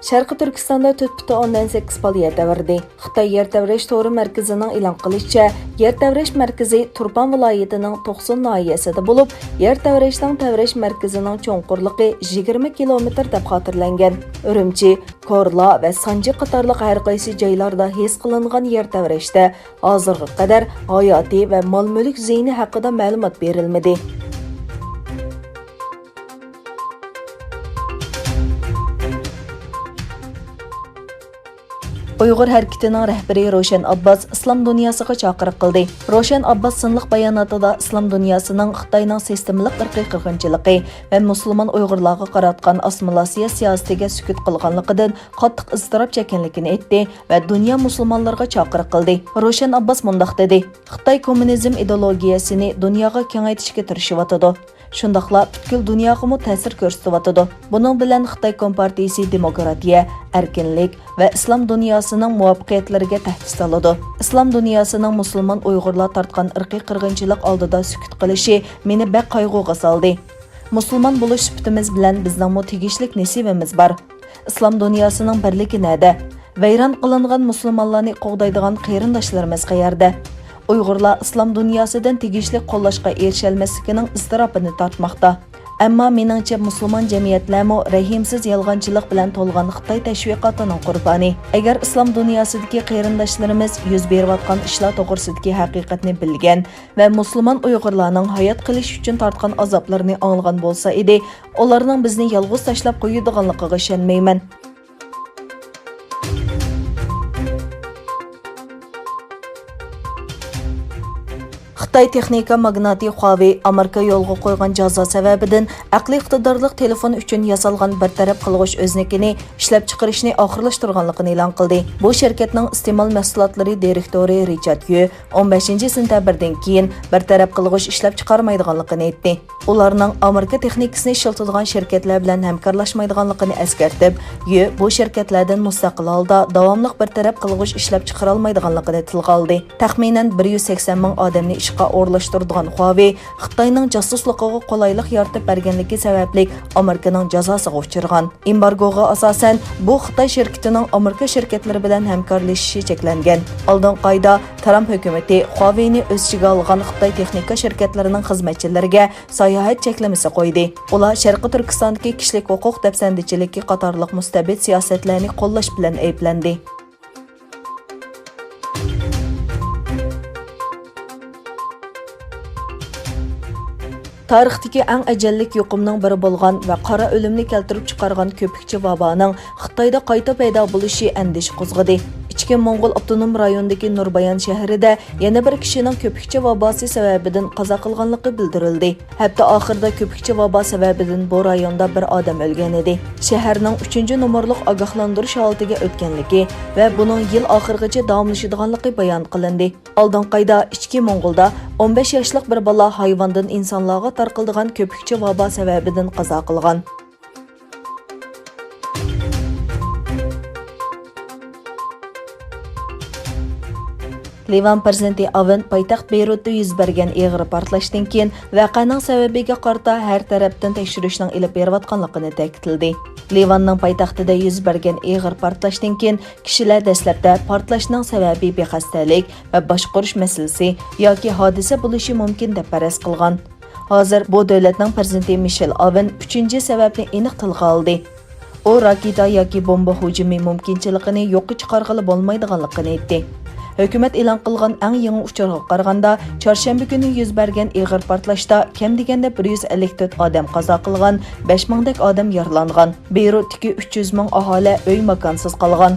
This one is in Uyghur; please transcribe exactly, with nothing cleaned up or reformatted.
شەرقىي تۈركىستاندا تۆت پۈتۈن ئوندىن سەككىز بال يەر تەۋرىدى. خىتاي يەر تەۋرەش تورى مەركىزىنىڭ ئېلان قىلىشىچە، يەر تەۋرەش مەركىزى تۇرپان ۋىلايىتىنىڭ توقسۇن ناھىيەسىدە بولۇپ، يەر تەۋرەشنىڭ تەۋرەش مەركىزىنىڭ چوڭقۇرلۇقى يىگىرمە كىلومېتىر دەپ خاتىرىلەنگەن. ئۈرۈمچى، كورلا ۋە سانجى قاتارلىق ھەر قايسى جايلاردا ھېس قىلىنغان يەر تەۋرەشتە ھازىرغا قەدەر ھاياتىي ۋە مال-مۈلۈك زىيىنى ھەققىدە مەلۇمات بېرىلمىدى. ئۇيغۇر ھەرىكىتىنىڭ رەھبىرى روشەن ئابباس ئىسلام دۇنياسىغا چاقىرىق قىلدى. روشەن ئابباس سىنلىق باياناتىدا ئىسلام دۇنياسىنىڭ خىتاينىڭ سىستېمىلىق ئىرقىي قىرغىنچىلىقى ۋە مۇسۇلمان ئۇيغۇرلارغا قاراتقان ئاسسىمىلياتسىيە سىياسىتىگە سۈكۈت قىلغانلىقىدىن قاتتىق ئىزتىراپ چەككەنلىكىنى ئېيتتى ۋە دۇنيا مۇسۇلمانلىرىغا چاقىرىق قىلدى. روشەن ئابباس مۇنداق دېدى: «خىتاي كوممۇنىزم ئىدېئولوگىيەسىنى دۇنياغا كېڭەيتىشكە تىرىشىۋاتىدۇ. شۇنداقلا پۈتكۈل دۇنياغىمۇ تەسىر كۆرسىتىۋاتىدۇ. بۇنىڭ بىلەن خىتاي كومپارتىيىسى دېموكراتىيە، ئەركىنلىك ۋە ئىسلام دۇنياسىنىڭ مۇۋەپپەقىيەتلىرىگە تەھدىت سالىدۇ. ئىسلام دۇنياسىنىڭ مۇسۇلمان ئۇيغۇرلار تارتقان ئىرقىي قىرغىنچىلىق ئالدىدا سۈكۈت قىلىشى مېنى بەك قايغۇغا سالدى. مۇسۇلمان بولۇش سۈپىتىمىز بىلەن بىزنىڭمۇ تېگىشلىك نېسىۋىمىز بار. ئىسلام دۇنياسىنىڭ بىرلىكى نەدە؟ ۋەيران قىلىنغان مۇسۇلمانلارنى قوغدايدىغان قېرىنداشلىرىمىز قەيەردە؟» ئۇيغۇرلار ئىسلام دۇنياسىدىن تېگىشلىك قوللاشقا ئېرىشەلمەسلىكىنىڭ ئىزتىراپىنى تارتماقتا. ئەمما مېنىڭچە، مۇسۇلمان جەمئىيەتلەرمۇ رەھىمسىز يالغانچىلىق بىلەن تولغان خىتاي تەشۋىقاتىنىڭ قۇربانى. ئەگەر ئىسلام دۇنياسىدىكى قېرىنداشلىرىمىز يۈز بېرىۋاتقان ئىشلار توغرىسىدىكى ھەقىقەتنى بىلگەن ۋە مۇسۇلمان ئۇيغۇرلارنىڭ ھايات قېلىش ئۈچۈن تارتقان ئازابلىرىنى ئاڭلىغان بولسا ئىدى، ئۇلارنىڭ بىزنى يالغۇز تاشلاپ قويىدىغانلىقىغا ئىشەنمەيمەن. خىتاي تېخنىكا ماگناتى خۇاۋېي ئامېرىكا يولغا قويغان جازا سەۋەبىدىن ئەقلىي ئىقتىدارلىق تېلېفون ئۈچۈن ياسالغان بىر تەرەپ قىلغۇچ ئۆزىنىكىنى ئىشلەپچىقىرىشنى ئاخىرلاشتۇرغانلىقىنى ئېلان قىلدى. بۇ شىركەتنىڭ ئىستېمال مەھسۇلاتلىرى دىرېكتورى رىچارد يۈ ئون بەشىنچى سېنتەبىردىن كېيىن بىر تەرەپ قىلغۇچ ئىشلەپچىقارمايدىغانلىقىنى ئېيتتى. ئۇلارنىڭ ئامېرىكا تېخنىكىسىنى ئىشلىتىدىغان شىركەتلەر بىلەن ھەمكارلاشمايدىغانلىقىنى ئەسكەرتىپ، يۈ بۇ شىركەتلەردىن مۇستەقىل ھالدا داۋاملىق بىر تەرەپ قىلغۇچ ئىشلەپچىقىرالمايدىغانلىقىنى تىلغا ئالدى. تەخمىنەن بىر يۈز سەكسەن مىڭ ئادەمنى ئىشقا ئورۇنلاشتۇرىدىغان خۇاۋېي خىتاينىڭ جاسۇسلۇقىغا قولايلىق يارىتىپ بەرگەنلىكى سەۋەبلىك ئامېرىكىنىڭ جازاسىغا ئۇچرىغان. ئېمبارگوغا ئاساسەن، بۇ خىتاي شىركىتىنىڭ ئامېرىكا شىركەتلىرى بىلەن ھەمكارلىشىشى چەكلەنگەن. ئالدىنقى ئايدا ترامپ ھۆكۈمىتى خۇاۋېينى ئۆز ئىچىگە ئالغان خىتاي تېخنىكا شىركەتلىرىنىڭ خىزمەتچىلىرىگە ساياھەت چەكلىمىسى قويدى. ئۇلار شەرقىي تۈركىستاندىكى كىشىلىك ھوقۇق دەپسەندىچىلىكى قاتارلىق مۇستەبىت سىياسەتلەرنى قوللاش بىلەن ئەيىبلەندى. تارىختىكى ئەڭ ئەجەللىك يۇقۇمنىڭ بىرى بولغان ۋە قارا ئۆلۈمنى كەلتۈرۈپ چىقارغان كۆپۈكچە ۋابانىڭ خىتايدا قايتا پەيدا بولۇشى ئەندىشە قوزغىدى. ئىچكى موڭغۇل ئاپتونوم رايونىدىكى نۇربايان شەھىرىدە يەنە بىر كىشىنىڭ كۆپۈكچە ۋاباسى سەۋەبىدىن قازا قىلغانلىقى بىلدۈرۈلدى. ھەپتە ئاخىرىدا كۆپۈكچە ۋابا سەۋەبىدىن بۇ رايوندا بىر ئادەم ئۆلگەن ئىدى. شەھەرنىڭ ئۈچىنچى نومۇرلۇق ئاگاھلاندۇرۇش ھالىتىگە ئۆتكەنلىكى ۋە بۇنىڭ يىل ئاخىرىغىچە داۋاملىشىدىغانلىقى بايان قىلىندى. ئالدىنقى ئايدا ئىچكى موڭغۇلدا ئون بەش ياشلىق بىر بالا ھايۋاندىن ئىنسانلارغا تارقىلىدىغان كۆپۈكچە ۋابا سەۋەبىدىن قازا قىلغان. لىۋان پىرېزىدېنتى ئاۋېن پايتەخت بېيرۇتتا يۈز بەرگەن ئېغىر پارتلاشتىن كېيىن، ۋەقەنىڭ سەۋەبىگە قارىتا ھەر تەرەپتىن تەكشۈرۈشنىڭ ئېلىپ بېرىۋاتقانلىقىنى تەكىتلىدى. لىۋاننىڭ پايتەختىدە يۈز بەرگەن ئېغىر پارتلاشتىن كېيىن، كىشىلەر دەسلەپتە پارتلاشنىڭ سەۋەبى بىخەستەلىك ۋە باشقۇرۇش مەسىلىسى ياكى ھادىسە بولۇشى مۇمكىن دەپ پەرەز قىلغان. ھازىر بۇ دۆلەتنىڭ پىرېزىدېنتى مىشېل ئاۋېن ئۈچىنچى سەۋەبنى ئېنىق تىلغا ئالدى. ئۇ راكېتا ياكى بومبا ھۇجۇمى مۇمكىنچىلىكىنى يوققا چىقارغىلى بولمايدىغانلىقىنى ئېيتتى. ھۆكۈمەت ئېلان قىلغان ئەڭ يېڭى ئۇچۇرغا قارىغاندا، چارشەنبە كۈنى يۈز بەرگەن ئېغىر پارتلاشتا كەم دېگەندە بىر يۈز ئەللىك تۆت ئادەم قازا قىلغان، بەش مىڭدەك ئادەم يارىلانغان. بېيرۇتتىكى ئۈچ يۈز مىڭ ئاھالە ئۆي ماكانسىز قالغان.